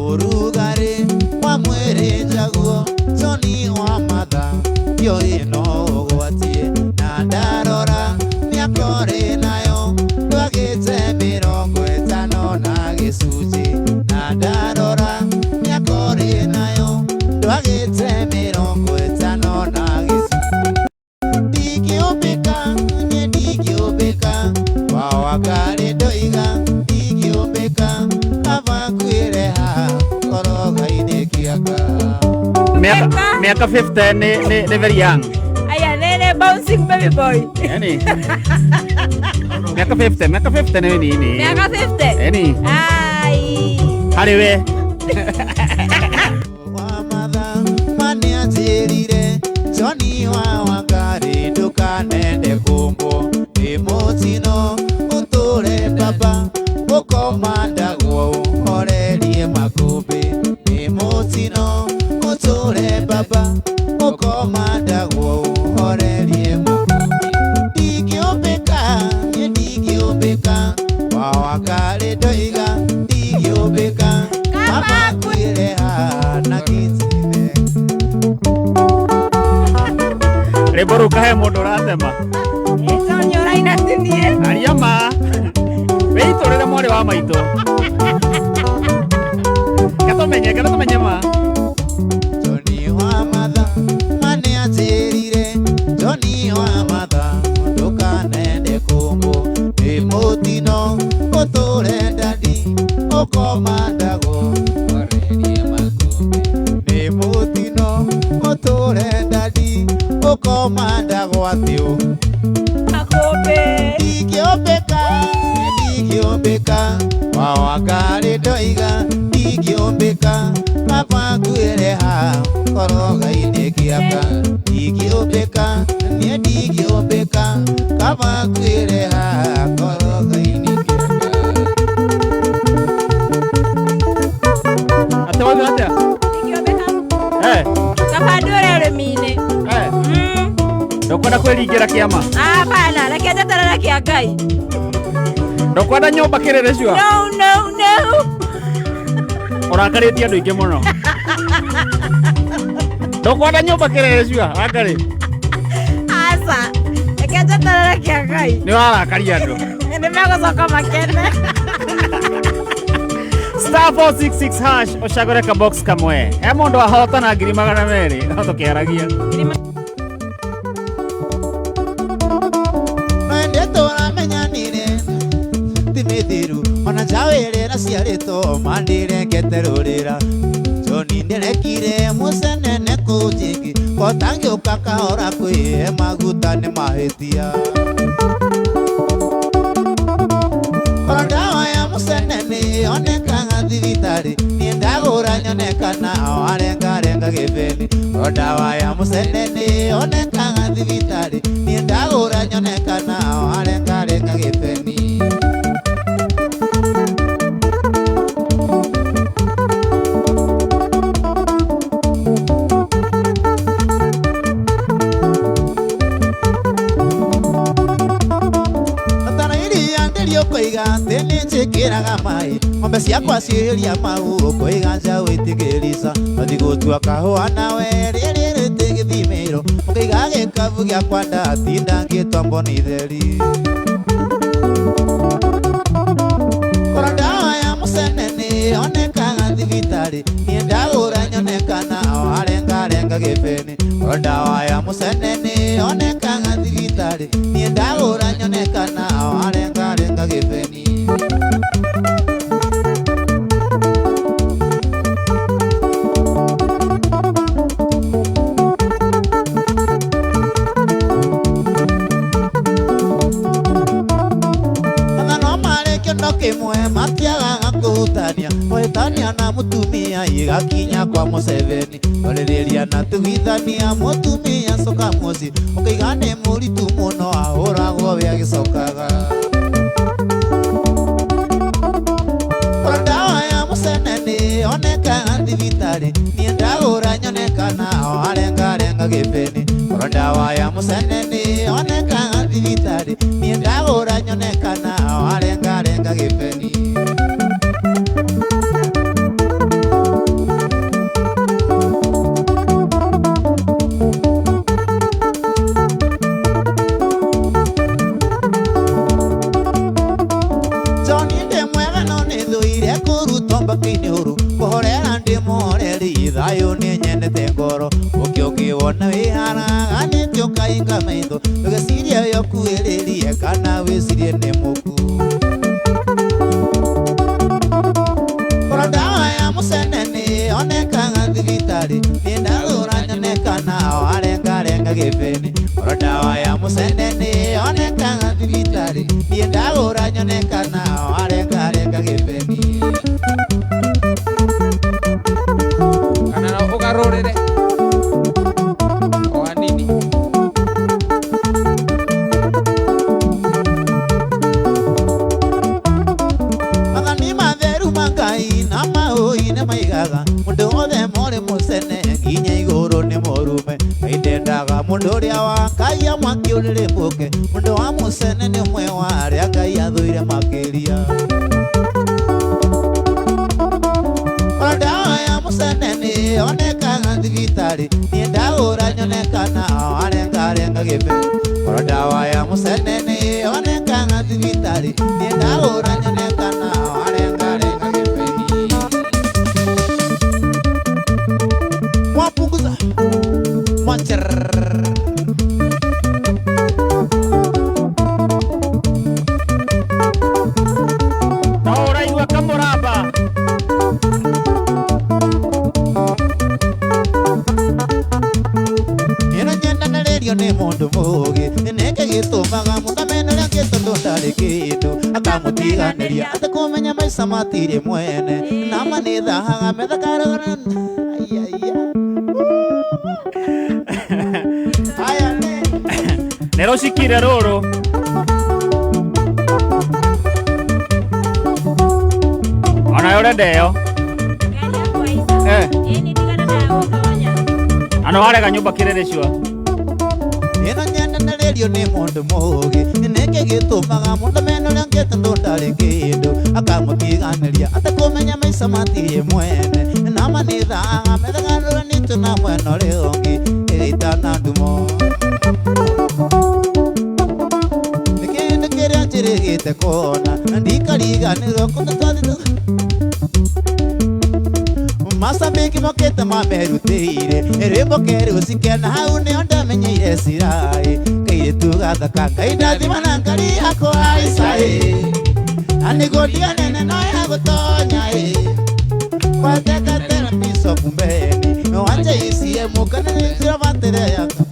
Ũrugarĩ wa mwĩrĩ njaguo Tony wa matha ndiũĩ no ũgwatie, na ndarora mĩaka ũrĩ nayo ndwagĩte 50 na gĩcunjĩ, na ndarora mĩaka ũrĩ nayo ndwagĩte 50 na gĩcunjĩ. Ndingĩũmbĩka, niĩ ndingĩũmbĩka, wa wakarĩ ndoiga ndingĩũmbĩka, kaba nguĩre haha ngoro-inĩ kĩaka. Miaka 50 ni very young. Aya, nene bouncing baby boy. Yani. Miaka 50, miaka 50 ni nini? Miaka 50. Yani. Ai. Harĩ we. Wa matha mane anjĩrire Johnny wa Wangari ndũkanende kũmbwo nĩ mũtino ũtũre baba ũkoma Ũkomandagwo ũhorerie makũmbĩ nĩ mũtino ũtũre baba ũkomandagwo ũhorerie makũmbĩ ndingĩũmbĩka niĩ ndingĩũmbĩka wawakarĩ ndoiga ndingĩũmbĩka kaba kwĩre haha na gĩtine. Rwĩmbo rũu kahe mũndũ ũratema. Tony ũraina ti niĩ. Aria ma. Wĩitũrĩre mwarĩ wa maitũ. Gatũmenye ma. Johnny wa matha mane anjĩrire Johnny wa matha ndũkanende kũmbũ nĩ mũtino ũtũre ndadi ũkomandagwo ũhorerie makũmbĩ nĩ mũtino ũtũre ndadi ũkomandagwo atĩ makũmbĩ ndingĩũmbĩka ndingĩũmbĩka wawakarĩ ndoiga ndingĩũmbĩka baba nguĩre haha koroga-inĩ kĩaka ndingĩũmbĩka niĩ ndingĩũmbĩka kaba nguĩre haha koroga-inĩ kĩaka. Atĩ wauga atĩa? Ndingĩũmbĩka. Kaba ndũre ũrĩmi-inĩ. Ndũkwenda kwĩringĩra kĩama? Hapana, reke njeterere kĩa Ngai. Ndũkwenda nyũmba kĩrĩrĩcua? No, no, no. Ũrakarĩtie andũ aingĩ mũno. Ndũkwenda nyũmba kĩrĩrĩcua, Wangarĩ? Aca, reke njeterere kĩa Ngai. Nĩ warakaria andũ. Nĩ megũcoka makene. Star 466 hash ũcagũre ka box kamwe. He mũndũ ahotana 200,000 no tũkĩaragia. Mwende tũramenyanire ti mĩthiru ona njawĩrĩra ciarĩtwo mandirekete rũrĩra Johnny nĩrekire mũcenene kũnjĩngĩ kotangĩũka kahora kwĩhe maguta nĩ mahĩtia Korwo ndawa ya mũcenene yonekaga thibitarĩ niĩ ndagũra nyonekana warengarenga gĩbeni Korwo ndawa ya mũcenene yonekaga thibitarĩ niĩ ndagũra nyonekana warengarenga gĩbeni. Ũkoiga atĩ nĩ njĩkĩraga maĩ ng'ombe ciakwa ciĩria mau ũkoiga njaũ ĩtigĩrica mathi gũtua kahũa nawe rĩrĩ rĩtĩ gĩthimĩro ũkaiga gĩkabu gĩakwa ndatinda ngĩtwa mboni theri. Korwo ndawa ya mũcenene yonekaga thibitarĩ niĩ ndagũra nyonekana warengarenga gĩbeni Korwo ndawa ya mũcenene yonekaga thibitarĩ niĩ ndagũra nyonekana warengarenga gĩbeni. Kĩmwe matiagaga kũhutania kũhĩtania na mũtumia igakinya kwa Museveni orĩrĩria na tugithania mũtumia coka mũciĩ ũkaiga nĩ mũritũ mũno ahũragwo we agĩcokaga. Korwo ndawa ya mũcenene yonekaga thibitarĩ niĩ ndagũra nyonekana warengarenga gĩbeni Korwo ndawa ya mũcenene yonekaga thibitarĩ niĩ ndagũra nyonekana warengarenga gĩbeni. Johnny ndĩ mwega no nĩ thũire kũrutwo mbakĩ-inĩ hũru kũhorera ndĩ mũhoreri thayũ nĩ nyendete ngoro ũkĩ ũkĩwona wĩharaganĩte ũkahinga maitho ndũgecirie wĩ ũkuhĩrĩrie kana wĩcirie nĩ mũku. Korwo ndawa ya mũcenene yonekaga thibitarĩ niĩ ndagũra nyonekana warengarenga gĩbeni Korwo ndawa ya mũcenene yonekaga thibitarĩ niĩ ndagũra nyonekana warengarenga gĩbeni. Kana no ũgarũrĩre o hanini. Mathani ma maigaga Mundu othe more musene nginya iguru ni murume Ndendaga mundu uria wa Ngai amwaki uririmbũke Mundu wa musene ni umwe wa aria Ngai athuire makiria Ndawa ya musene ni yonekaga thibitari Niĩ ndagũra nyone kana arengarenga gĩbe Ndawa ya musene ni yonekaga thibitari Niĩ ndagũra nyone kana arengarenga gĩbe Mwapunguza Mwacher Na ũraigua kamũramba Nĩ mũndũ mũũgĩ nĩkĩ gĩtũmaga mũndũ amene ũrĩa angĩ tondũ ndarĩ kĩndũ akamũtiganĩria atekũmenya maica matirĩ mwene na ma nĩthahaga metha karũgano Nero cikire rũrũ onawe ũrenda ĩyo na no warega nyũmba kĩrĩrĩcua Ĩno nyendanĩrĩrio nĩ mũndũ mũũgĩ nĩkĩ gĩtũmaga mũndũ amene ũrĩa angĩ tondũ ndarĩ kĩndũ akamũtiganĩria atekũmenya maica matirĩ mwene na ma nĩthahaga metha karũganĩtio na mwena ũrĩa ũngĩ ĩgĩitana ndumo Nĩ kĩndũ kĩrĩa njĩrĩgĩte kuona ndikariganĩrwo kũndũ twathiĩ Masabiki mokete mamerutĩire rwĩmbo kerĩ ũcikena hau nĩho ndamenyeire cirai kairĩtu gathaka Ngai ndathima na ngari yakwa aicaĩ na nĩguo ndiganene no ya gũtonya ĩ kwatekatera Bishop Mbeni wanja ICM kana nĩnjĩra batere yaka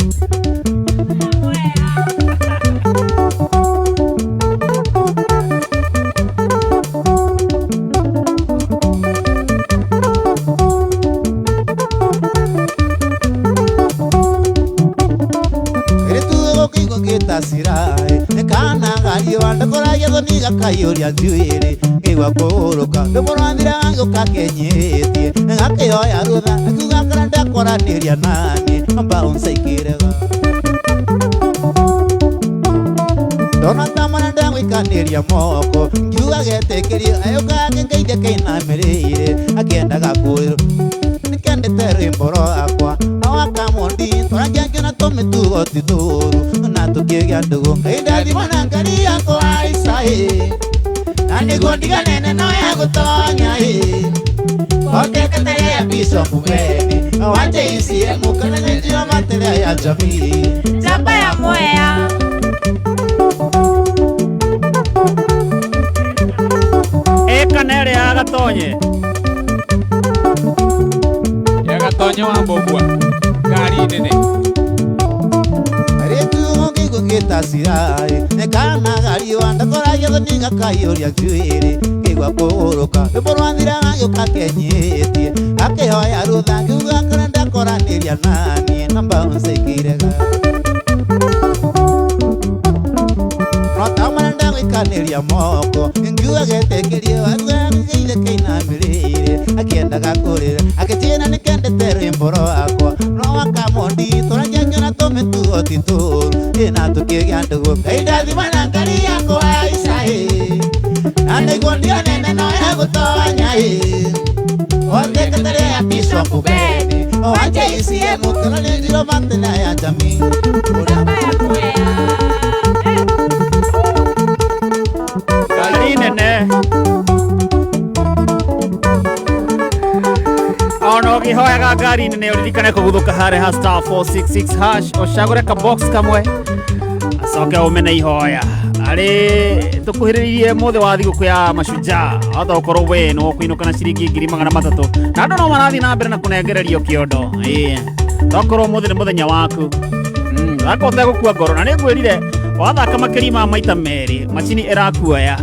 Gakayũria njuĩrĩ ngĩigua kũhũrũka rwĩmbo rwathira gagĩũka kenyĩtie gakĩoya rũtha akiuga kana ndakwaranĩria naniĩ bounce ikĩrega ndona ta marĩa ndagũikanĩria moko ngiuga getĩkĩrio agĩũka akĩngeithia kĩinamĩrĩire akĩendaga kwĩrwo nĩkendete rwĩmbo rwakwa no akamondi tũrangiangĩona tũmĩtugo ti tũũru na tũkĩgĩa ndũgũ Ngai ndathima na ngari yakwa aicaĩ na nĩguo ndiganene no ya gũtonya ĩ Otekatare ya Bishop Mbeni wanja ICM kana nĩnjĩra matere ya jamii Njamba ya Mwea ĩka na ĩrĩa ya Gatonye ya Gatonye wa Mbũmbua ngari nene Gita cirai kana gariwa ndakoragia thoni gakayũria njuĩrĩ ngĩigua kũhũrũka rwĩmbo rwathira gagĩũka kenyĩtie akĩhoya rũtha ngiuga kana ndakoranĩria naniĩ na bounce ikĩrega no ta marĩa ndagũikanĩria moko ngiuga getĩkĩrio agĩire kĩinamĩrĩire akĩendaga kũrĩra akĩnjĩra nĩkendete rwĩmbo rwakwa no akamondi tũrangiangĩona tũmĩtugo ti tũũru na tũkĩgĩa ndũgũ Ngai ndathima na ngari yakwa aicaĩ na nĩguo ndionene no ya gũtonya ĩ Otekatare ya Bishop Mbeni wanja ICM kana nĩnjĩra matena ya jamii Ngari nene ona ũkĩhoyaga ngari nene ũririkane kũguthũka harĩa ha star 466 hash ũcagũre ka box kamwe acoke ume na ihoya arĩ tũkuhĩrĩirie mũthĩ wa thigũkũ ya mashujaa wahota gũkorwo we nĩ ũkũinũka na ciringi 300,000 na andũ no marathiĩ na mbere na kũnengererio kĩondo ĩĩ tokorwo ũmũthĩ nĩ mũthenya waku thaka ũtegũkua ngoro na nĩngwĩrire wathaka makĩria ma maita merĩ macini ĩrakuoya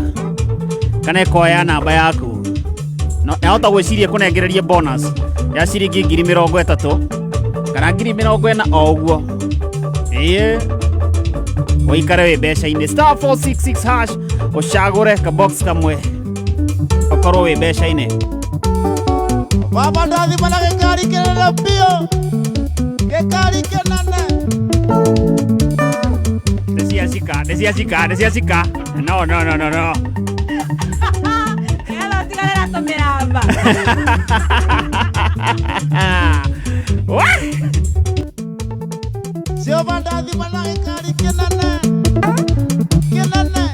kana ĩkoya namba yaku no yahota gwĩciria kũnengereria bonus ya ciringi 30,000 kana 40,000 o ũguo ĩĩ ũikare wĩ mbeca-inĩ star 466 hash ũcagũre ka box kamwe ũkorwo wĩ mbeca-inĩ. Baba ndathima na gĩkari kĩnene biũ. Gĩkari kĩnene. Nĩ ciacika, nĩ ciacika, nĩ ciacika. No, no, no, no, no. Nĩgetha ũtigane na tũmĩramba. Wah! Jehova ndathima na gĩkari kĩnene. Kĩnene.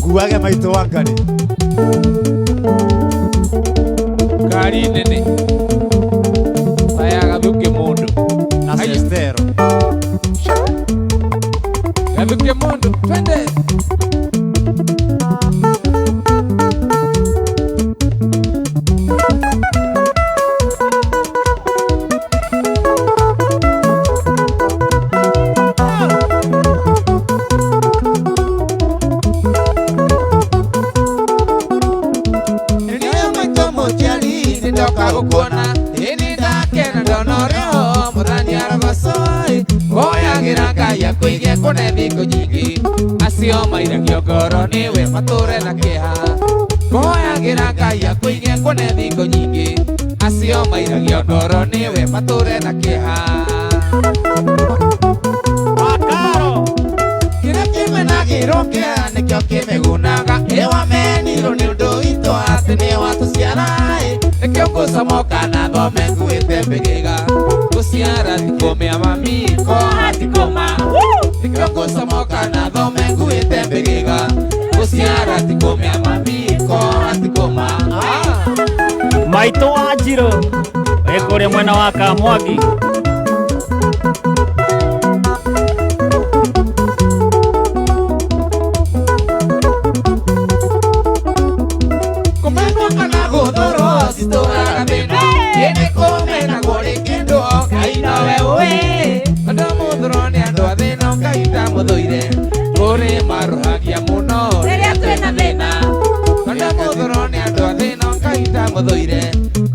Nguage maitũ wa ngari. Ngari nene. Ta ya Gathuke mũndũ. Na Sestero. Gathuke mũndũ, twende. Kuige kune thikũ nyingĩ acio mairagio ngoro nĩwe matũre na kĩeha ngoyagĩra Ngai akũige kune thikũ nyingĩ acio mairagio ngoro nĩwe matũre na kĩeha Makaro kĩrĩa kĩmenagĩrwo kĩeha nĩkĩo kĩmĩgunaga ĩwamenirwo nĩ ũndũ witũ atĩ nĩwatũciara nĩkĩo ngũcomoka na thome nguĩte mbĩgĩga gũciara ti kũmĩa mami koha ti kũma nĩkĩo ngũcomoka na thome nguĩte mbĩgĩga gũciara ti kũmĩa mami koha ti kũma. Maitũ wa Njirũ wĩ kũrĩa mwena wa Kamwangi. Kũmenwo kana gũthũrwo citũraga thĩna ĩndĩ kũmenagwo rĩ kĩndũ Ngai nowe ũĩ tondũ mũthũrwo nĩ andũ a thĩna Ngai ndamũthũire kũrĩ marũhagia mũno rĩrĩa twĩna thĩna tondũ mũthũrwo nĩ andũ a thĩna Ngai ndamũthũire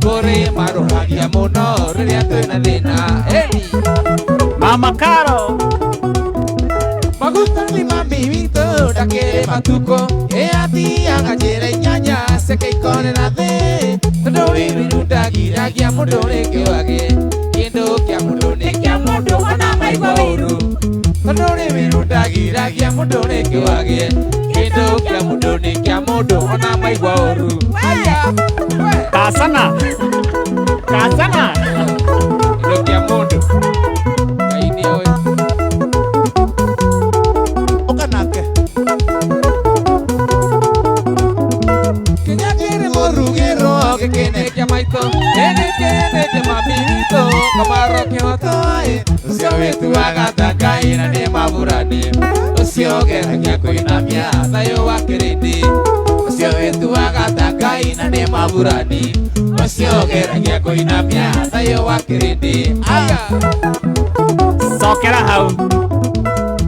kũrĩ marũhagia mũno rĩrĩa twĩna thĩna. Mama Karo maguta nĩ mami witũ ndakĩrĩ matukũ ĩathiaga njĩra inyanya ciake ikonera thĩ tondũ wĩwiru ndagiragia mũndũ rĩngĩ wage kĩndũ kĩa mũndũ nĩ kĩa mũndũ ona maigua ũru tondũ wĩwiru ndagiragia mũndũ rĩngĩ wage kĩndũ kĩa mũndũ nĩ kĩa mũndũ ona maigua ũru. Kasana Kasana kĩndũ kĩa mũndũ Ngai nĩoĩ. Ũka nake Kinya kĩrĩ mũrugĩrwo gĩkĩ kĩa maitũ ĩnĩ kĩnĩ kĩa mami witũ kamaro kĩhoto ũcio wĩtuaga ta Ngai na nĩ maburani ũcio ũgeragia kũinamia thayũ wa kĩrĩndĩ ũcio wĩtuaga ta Ngai na nĩ maburani ũcio ũgeragia kũinamia thayũ wa kĩrĩndĩ. Cokera hau.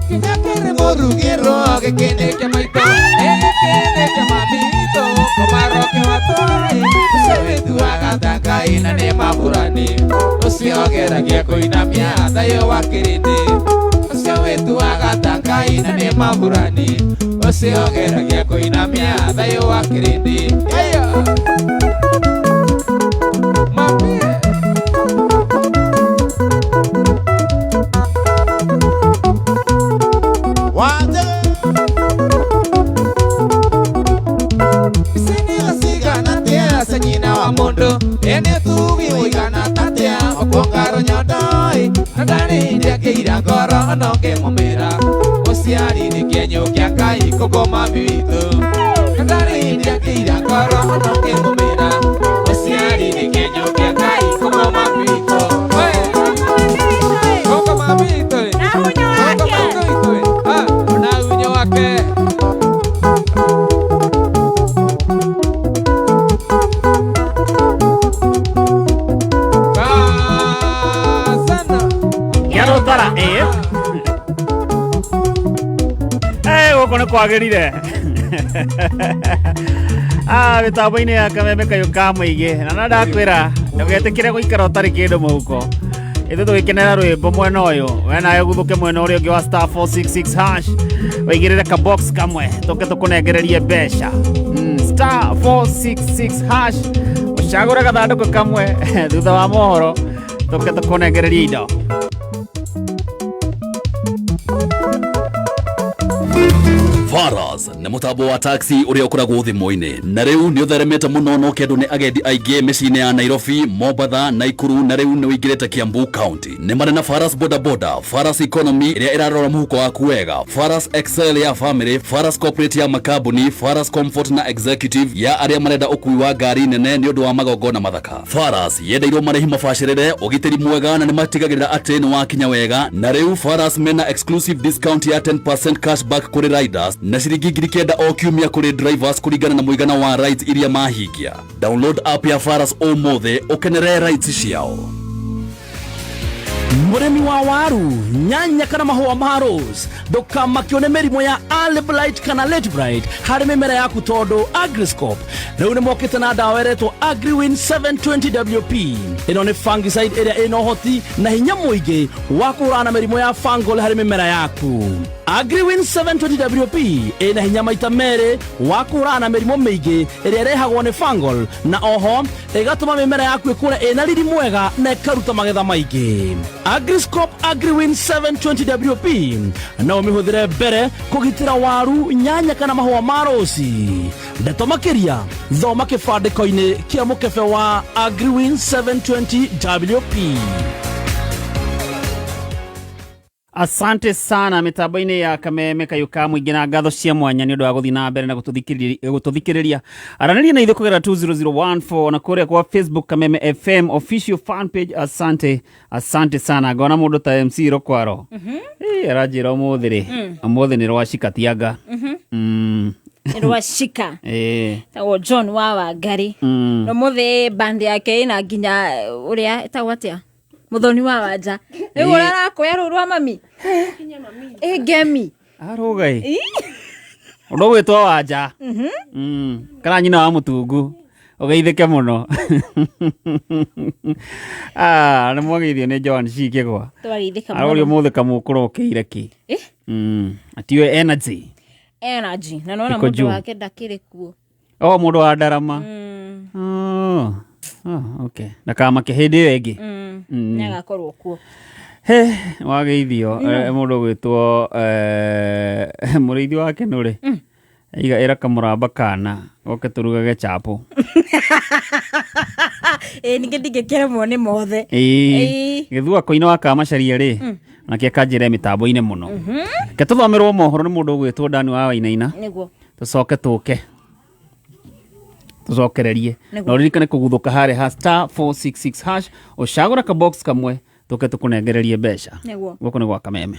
Kinya kĩrĩ mũrugĩrwo gĩkĩ nĩ kĩa maitũ ĩnĩ kĩnĩ kĩa mami witũ kamaro kĩhoto ũcio wĩtuaga ta Ngai na nĩ maburani ũcio ũgeragia kũinamia thayũ wa kĩrĩndĩ ũcio wĩtuaga ta Ngai na nĩ maburani ũcio ũgeragia kũinamia thayũ wa kĩrĩndĩ. Mũndũ ene tugi ũigana tatia ũkuonga rũnyondo na ndarĩ hĩndĩ akĩira ngoro ona ũkĩmũmĩra mũciari nĩ kĩenyũ kĩa Ngai kũkũ mami witũ na ndarĩ hĩndĩ akĩira ngoro ona ũkĩmũmĩra mũciari nĩ kĩenyũ kĩa Ngai kũkũ mami witũ. Kũkũ mami witũ na hunyo wake na hunyo wake. Gũkũ nĩ kwagĩrire. Mĩtambo-inĩ ya kameme kayũ ka mũingĩ na no ndakwĩra ndũgetĩkĩre gũikara ũtarĩ kĩndũ mũhuko. Ithuĩ tũgĩkenera rwĩmbo mwena ũyũ, we nawe ũguthũke mwena ũrĩa ũngĩ wa star 466 hash, ũigĩrĩre ka box kamwe tũke tũkũnengererie mbeca. Star 466 hash, ũcagũre gathandũkũ kamwe thutha wa mohoro tũke tũkũnengererie indo. Faras nĩ mũtambo wa taxi ũrĩa ũkoragwo thimũ-inĩ na rĩu nĩ ũtheremete mũno no kĩndũ nĩ agendi aingĩ mĩciĩ-inĩ ya Nairobi, Mombatha, Naikuru na rĩu nĩ ũingĩrĩte Kiambu County. Nĩ marĩ na Faras Boda Boda, Faras Economy ĩrĩa ĩrarora mũhuko waku wega, Faras Excel ya family, Faras Corporate ya makambuni, Faras Comfort na Executive ya arĩa marenda ũkui wa ngari nene nĩ ũndũ wa magongona mathaka. Faras yendeirwo marĩhi mabacĩrĩre, ũgitĩri mwega na nĩ matigagĩrĩra atĩ nĩ wakinya wega, na rĩu Faras mena exclusive discount ya 10% cashback kũrĩ riders na ciringi 9,000 o kiumia kũrĩ drivers kũringana na mũigana wa rides iria mahingia. Download app ya Faras ũmũthĩ ũkenere rides ciao. Mũrĩmi wa waru, nyanya kana mahũa ma rose, ndũkamakio nĩ mĩrimũ ya early blight kana late blight harĩ mĩmera yaku tondũ Agriscope rĩu nĩ mokĩte na ndawa ĩretwo Agriwin 720WP. Ĩno nĩ fungicide ĩrĩa ĩna ũhoti na hinya mũingĩ wa kũhũrana na mĩrimũ ya fungal harĩ mĩmera yaku. Agriwin 720WP ĩna hinya maita merĩ wa kũhũrana na mĩrimũ mĩingĩ ĩrĩa ĩrehagwo nĩ fungal, na oho ĩgatũma mĩmera yaku ĩkũre ĩna riri mwega na ĩkaruta magetha maingĩ. Agriscope Agriwin 720WP no ũmĩhũthĩre mbere kũgitĩra waru, nyanya kana mahũa ma rosi. Ndeto makĩria thoma kĩbandĩko-inĩ kĩa mũkebe wa Agriwin 720WP. Asante sana mitambo-inĩ ya Kameme Kayũ ka mũingĩ na ngatho cia mwanya nĩ ũndũ wa gũthiĩ na mbere na gũtũthikĩrĩria. Aranĩria na ithuĩ kũgerera 20014 na kũrĩa kwa Facebook Kameme FM official fan page. Asante, asante sana. Ngona mũndũ ta MC Rokwaro. Aranjĩra ũmũthĩ rĩ, ũmũthĩ nĩ rwacika tianga. Nĩ rwacika. Tagwo John wa Wangari. Na ũmũthĩ band yake ĩna nginya ũrĩa ĩtagwo atĩa? Muthoni wa wanja. Rĩu ũrĩa arakwĩra rũu rwa mami. Ngemi. Arũgai. Ũndũ ũgwĩtwo wanja. Kana nyina wa mũtungu. Ũgeithĩke mũno. Nĩ mwageithio nĩ Joan C Kĩgwa. Twageithĩka mũno. Aroria ũmũthĩ kamũkũrokĩire kĩ? Atiwe energy. Energy. Na nĩwona Iko mũndũ juu. wake ndakĩrĩ kuo. O mũndũ wa ndarama. Okay. Ndakamake hĩndĩ ĩyo ĩngĩ. Nĩagakorwo kuo. He, wageithio mũndũ ũgwĩtwo mũrĩithi wa Kenũrĩ. Iga ĩra kamũramba kana goke tũrugage chapo. Ningĩ ndingĩkĩremwo nĩ mothe. Gĩthua koine wa Kamacaria rĩ, nake akanjĩra mĩtambo-inĩ mũno. Reke tũthomerwo mohoro nĩ mũndũ ũgwĩtwo Dani wa Wainaina. Nĩguo. Tũcoke tũke tũcokererie. Nĩguo. Na ũririkane kũguthũka harĩa ha star 466 hash, ũcagũra ka box kamwe tũke tũkũnengererie mbeca. Nĩguo. Gũkũ nĩ gwa Kameme.